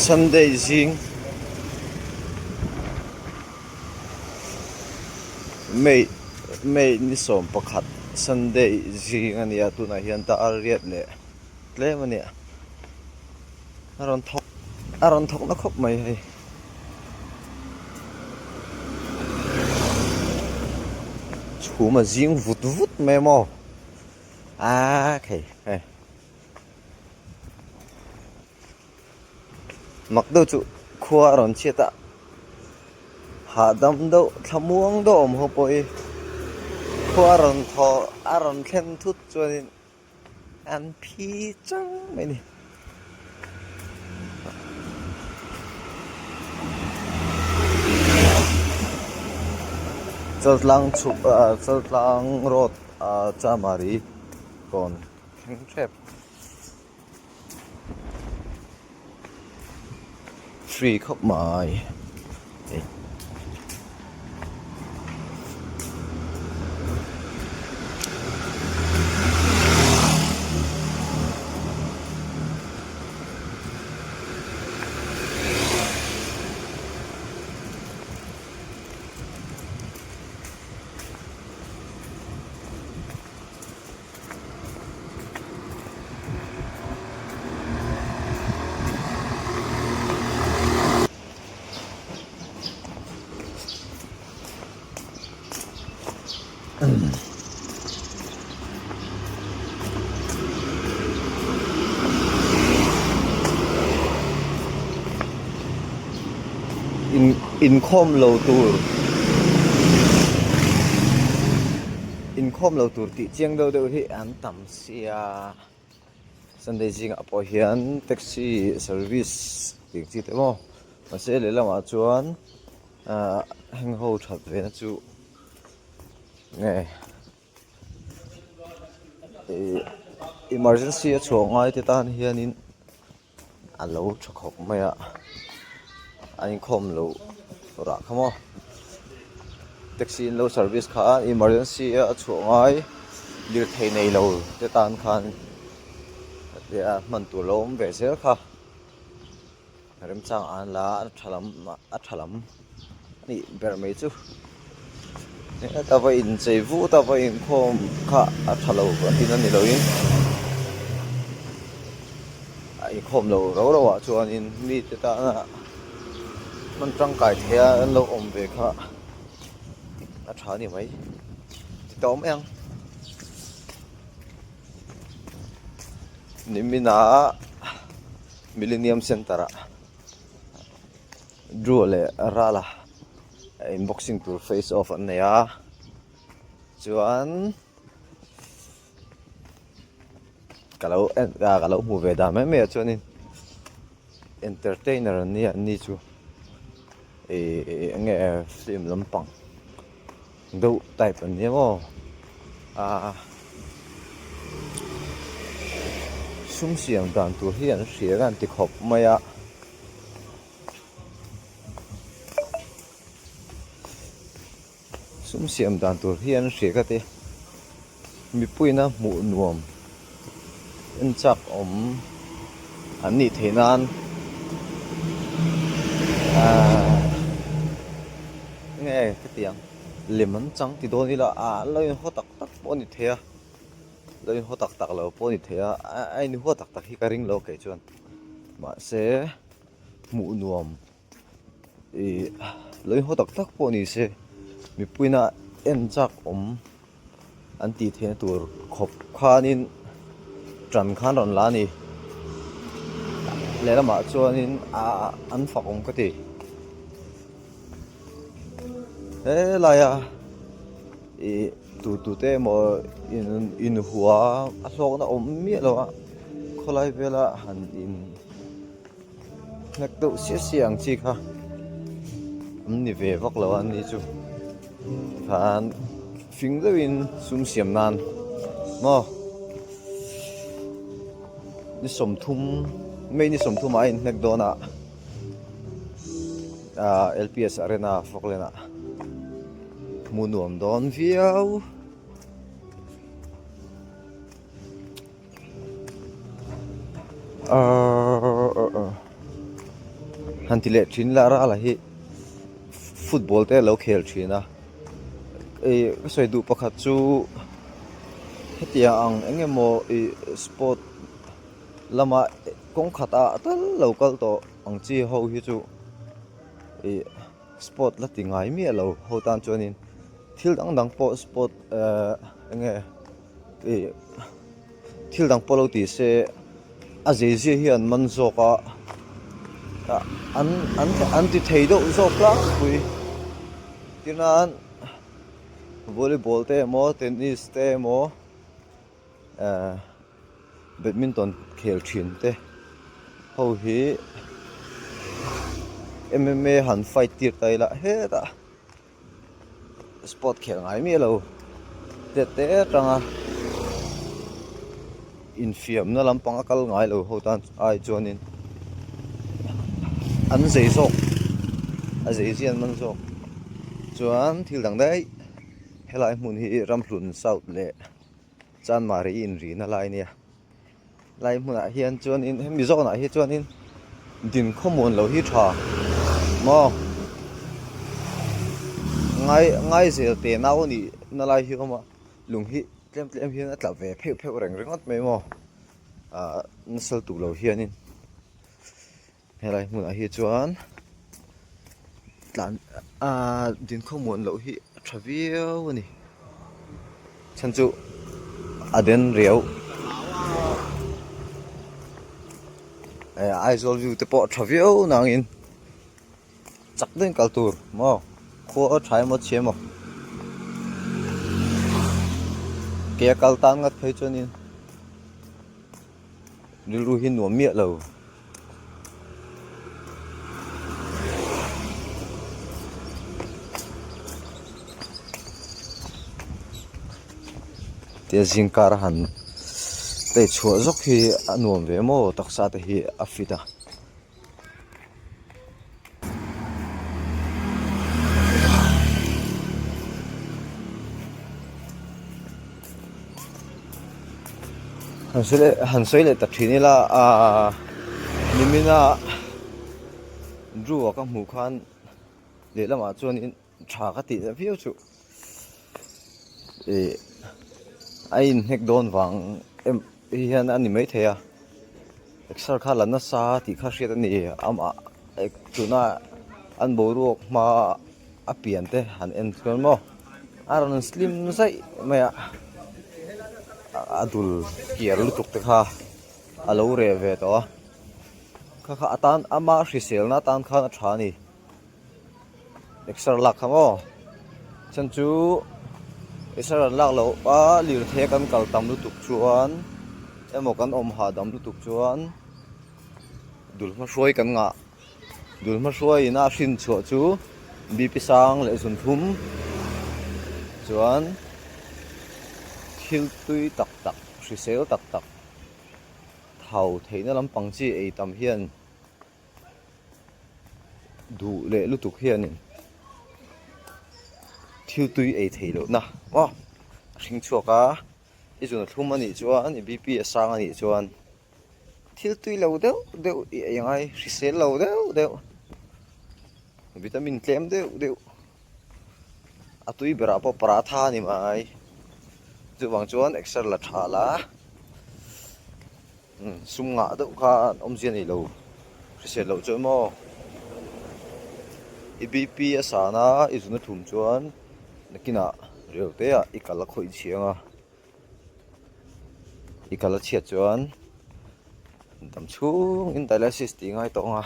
Sunday zing May May ni 11 Sunday zing a ni a tunah hian dar riat leh tlem a ni a a rawn thawk a rawn thawk na khawp mai hei. Chhum a zing vut vut mai maw a khei hei mak deuh chu khua a rawn chhiat a hahdam deuh thlamuang deuh awm ho pawh hi khua a rawn thaw a rawn thlen thut chuanin. An phi chang mai a ni. Chaltlang chhuk ah chaltlang road ah chamari kawn thleng tep free khawp mai. Inkhawm lo tur inkhawm lo tur tih chiang deuh deuh hi an tam sia Sunday zingah pawh hian taxi service tih ang chi te maw mahse lehlamah chuan ahh heng ho that ve na chu nge ih emergency a chhuah ngai te tan hianin a lo tha khawp mai a a inkhawm loh rah kha maw taxi an lo service kha emergency a chhuah ngai lirthei nei lo te tan khan hman tur lo awm ve zel kha. Remchang an la a tha lam a tha lam a nih ber mai chu heta va inchei vut a va inkhawm kha a tha lo a tin a ni loin a inkhawm lo ro ro ah chuanin mite tana hman tangkai theih a an lo awm ve kha a tha a ni mai ti tawh mai ang. Niminah Millennium Centre ah Drew leh Rala in boxing tur face off an nei a chuan ka lo en a ka lo hmu ve dan mai mai ah chuanin entertainer an nia an ni chu ih eng nge film lampang deuh type an nia maw ah sum siam dan tur hi an hria a an ti khawp mai a sum siam dan tur hi an hria ka ti mipuiin a hmuh nuam en chak awm an nih theih nan ahh nge hetiang lem an chang ti dawn ila ah an lo inhaw tak tak pawh a ni thei a lo inhaw tak tak lo pawh a ni thei a a inhaw tak tak hi ka ring lo kei chuan mahse hmuh nuam. Ih lo inhaw tak tak pawh ni se mipuiin a en chak awm an tih theihna tur khawp khanin tan khan rawn la a ni lehlamah chuanin ah an fak awm ka ti he laia ih. Tu tu te emaw in inhua a hlawkna awm miah lo a khawlai vela han in hnek deuh siah siah ang chi kha an ni ve vak lo a ni chu tikhan fing deuhin sum siam nan maw ni 30 May ni 30 ah a inhnek dawn a ah L_P_S Arena Falkland ah hmuh nuam dawn viau. Han ti leh thin la rala hi football te a lo khel thin a ih ka sawi duh pakhat chu hetiang ang eng emaw ih sport lama kawng khat ah tal lo kal tawh ang chi ho hi chu ih sport la ti ngai miah lo ho tan chuanin thil dang dang pawh sport ehh eng nge. Ih thil dang pawh lo ti se a zei zia hi an man zawk a ah an an an ti thei deuh zawk tlangpui tin volleyball te emaw tennis te emaw eh badminton khel thin te ho hi M_M_A han fight tir ta ila hetah. Sport khelh ngai miah lo tet te atanga infiamna lampang a kal ngai lo ho tan ai chuanin an zei zawk a zei zia an man zawk chuan thil dang daih helai hmun hi Ramhlun South leh Chanmari inrina lai a nia. Lai hmunah hian chuanin hemi zawnah hi chuanin din khawmuan loh hi tha maw ngai ngai zel te nau a nih na lai hi a awm a lung hi tlem tlem hian a tla ve pheuh pheuh reng ringawt mai maw ah nasal tur lo hianin. Helai hmunah hi chuan tlan ahh din khawmuan loh hi a tha viau a ni chhan chu a den riau eh Aizawl view te pawh a tha viau nangin chak deuhin kal tur maw khua a tha emaw chhia emaw ke a kal tan ngat phei chuanin. Rilru hi nuam miah lo. Tia zingkar a han tei chhuah zawk hi a nuam ve maw taksa te hi a fit a. Han sawi leh han sawi leh tak thin ila aaa nimina Drew-a ka hmuh khan lehlamah chuanin tha ka tih leh viau chu ih a inhnek dawn vang em hian a ni maithei a exer kha la nasa tih kha hriat a ni amah tuna an boruak hma a pian te han en chuan maw a rawn slim zaih mai a a dul kiar lutuk te kha a lo reh ve tawh a kha kha atan ama hriselna atan khan a tha a ni. Exer lak kha maw chhan chu exer an lak loh a lirthei a kan kal tam lutuk chuan emaw kan awm hahdam lutuk chuan dul hma hruai kan ngah dul hma hruai ina a hrin chhuah chu B_P sang leh zun thum chuan thil tui tak tak hrisel tak tak thau theihna lampang chi ei tam hian. Duh leh lutuk hianin thil tui ei theih lohna aw a hring chhuak a i zun a thlum a nih chuan i B P a sang a nih chuan thil tui lo deuh deuh i ei angai hrisel lo deuh deuh vitamin tlem deuh deuh a tui berah pawh paratha a ni mai chuvang chuan exer la tha la. Sum ngah deuh kha an awmzia nei lo hrisel loh chuan maw i B P a san a i zun a thum chuan nakinah reu te ah i kal a khawih chhiang a i kal a chhiat chuan dam chhungin dialysis tih ngai tawh ang a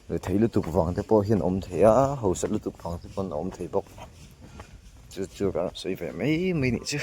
rethei lutuk vang te pawh hian a awm thei a hausa lutuk vang te pawn a awm thei bawk. Chu chu ka rawn sawi ve mai mai nih chu.